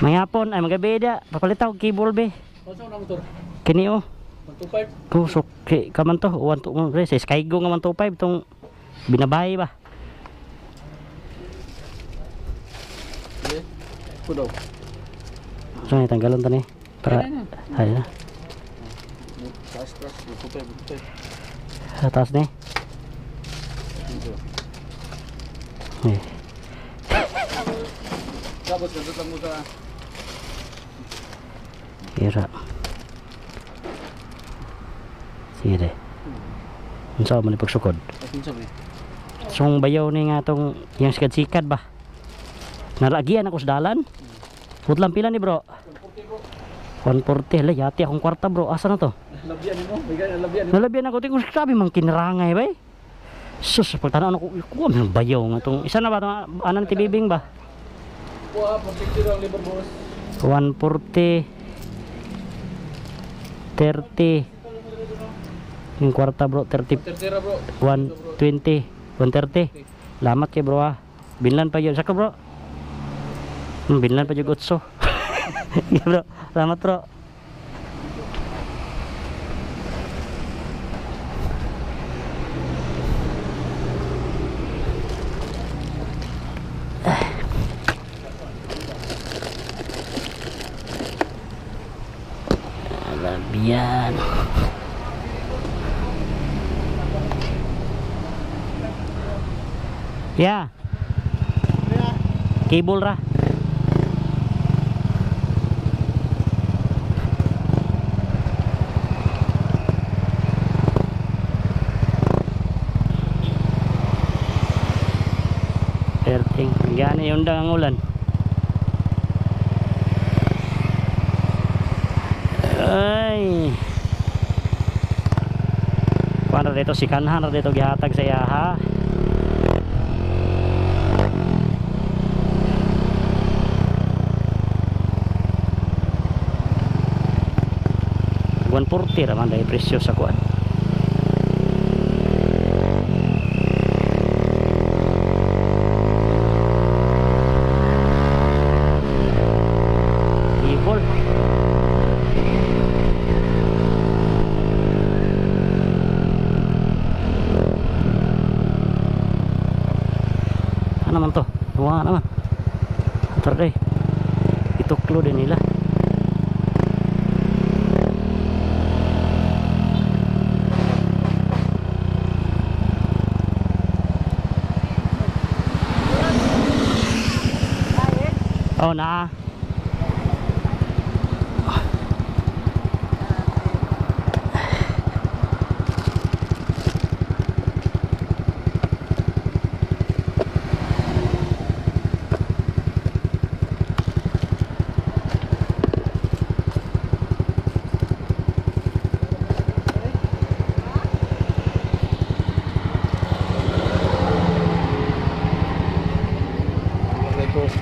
Mayapon ay magabi da. Papalitaw cable be. Unsa na motor? Kini oh. 125. Ko so kay kaman to 1 2 pre sa Skygo nga 125 tong binabay ba. Okay. Kudaw. So ni tanggalon ta ni para ay na. Taas, taas. 125, 125. Sa taas ni. Dito. Eh. Tapos gandot lang mo sa Ira. Sige de. Unsa man ni pagsukod? Unsa ba? Sung bayaw ni nga tong yang sikad-sikad ba. Nalagian ako sa dalan. Putlang pila ni bro. 140 la yati akong kwarta bro. Asa na to? Labian nimo, bigay labian nimo. Nalabian ako tingko sabi man kinarangay bay. Sus, pagtanaw ako, kuha man bayaw nga tong isa na ba tong anan ti bibing ba? Kuha, 150 ang labor boss. 140 30 yung kwarta bro 30. 30 ra bro. 120 130. Lamat kay bro ah. Binlan pa yun saka bro. Binlan pa yung 8. Sige, bro, salamat bro. Alabian. Ya. Cable ra. Perting. Gani yung ang ulan. Ay. Kuan ra dito si kanhan ra dito gihatag sa iyaha. 140 ra man dahil presyo sa kuan. Ibol. Ano man to? Buwa naman. Antar day. Ituklo din nila. Oh na.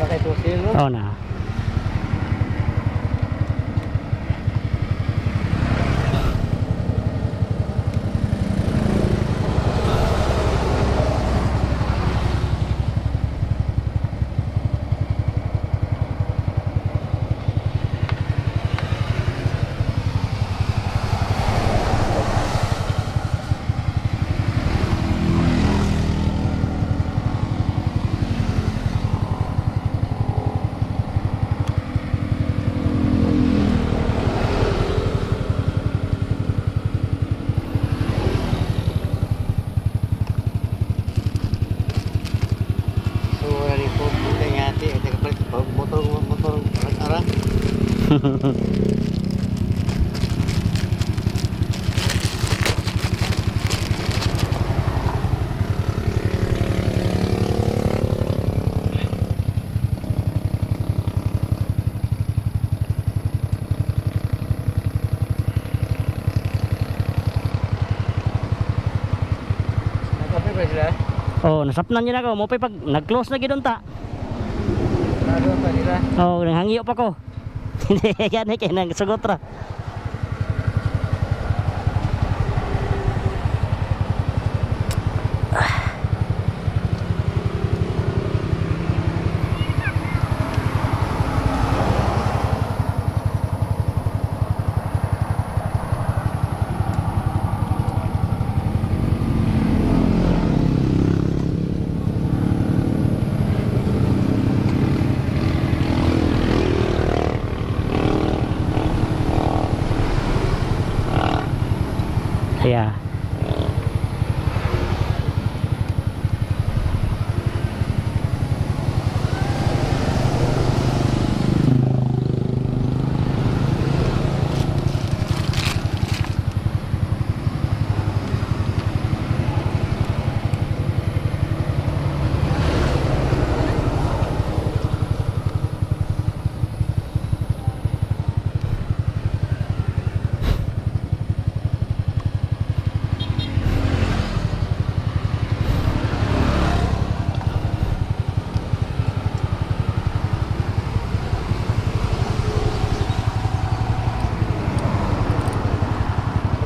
Nakay no? Oh na. So wala rin po punta nga ate, at nakapalit motor motor ara. Nakape ba sila? Oh, nasapnan niya na ako. Mo pag nag-close na gid unta. Nado pa nila. Oh, nanghangiyo pa ko. Hindi gani kay nagsugot ra. Yeah.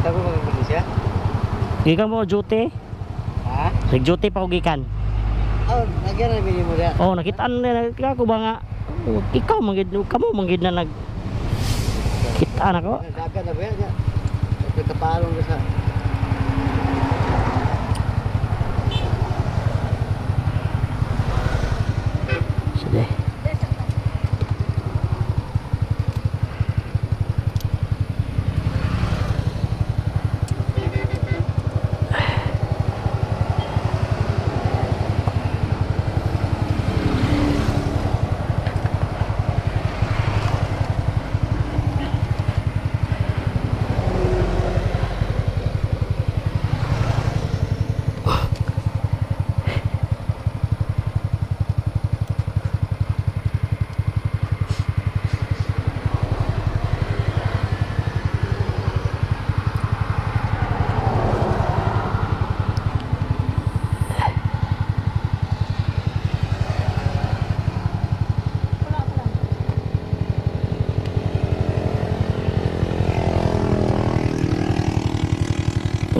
Tago mga Malaysia. Gikan mo duty? Ha? Nag-duty pa ko gikan. Oh, nagyan na bini mo da. Oh, nakitaan na nakita ko ba nga ikaw manggid kamo manggid na nag kita na ko. Dagan na ba yan? Nagkapalong ka sa... Sige.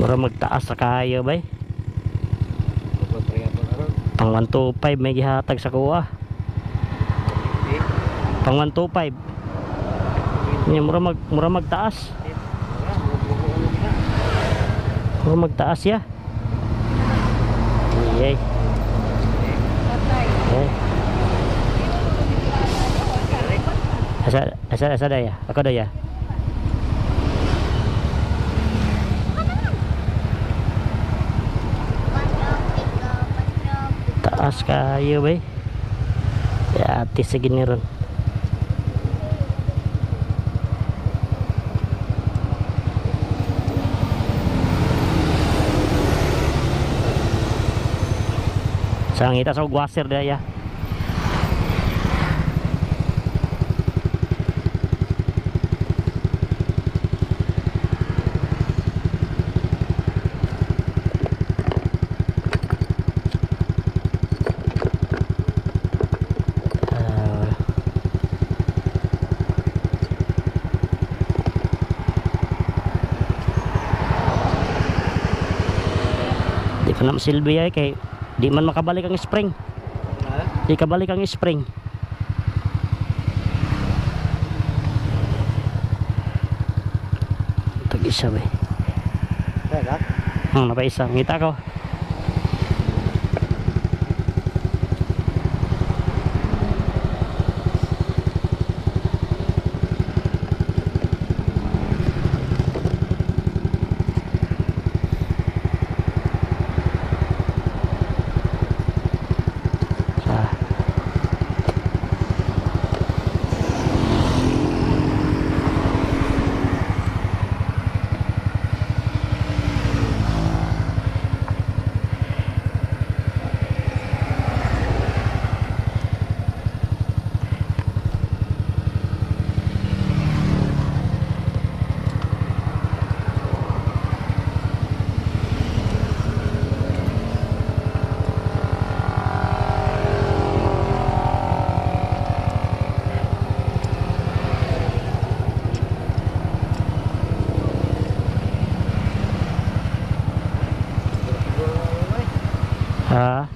Mura magtaas sa kayo bay. Pang 125 may gihatag sa kuha. Pang 125. Nya mura magtaas. Mura magtaas ya. Yay. Eh. Asa asa asa daya. Ako daya. Taas kayo bay. Ya ati sa giniron. Sa ngita sa guaser daya. Ah. Di pa na masilbi ay kay di man makabalik ang spring. Di kabalik ang spring. Tag isa ba? Napa isa. Ngita ko. Sa Ha?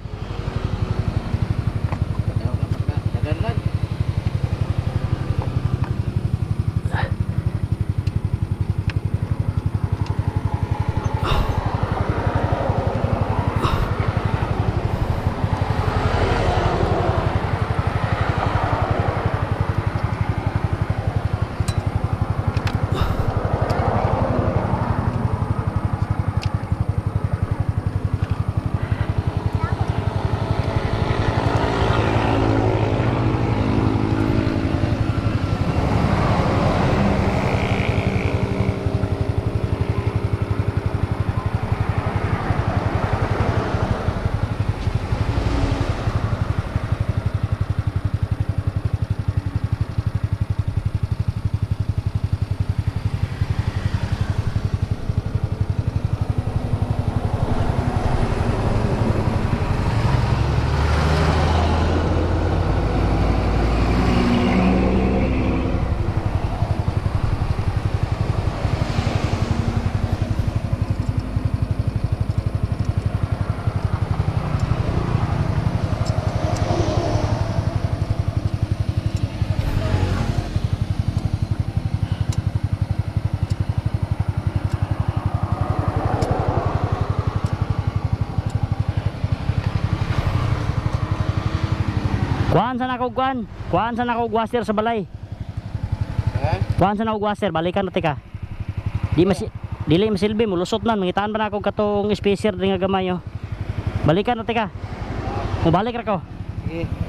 Kuhaan sa nako kuhaan. Kuhaan sa nako washer sa balay. Ha? Kuhaan sa nako washer, balikan na tika. Di mas dili masilbi, mulusot man mangitaan pa nako katong spacer diri nga gamay oh. Balikan na tika. Mubalik ra ko. Sige.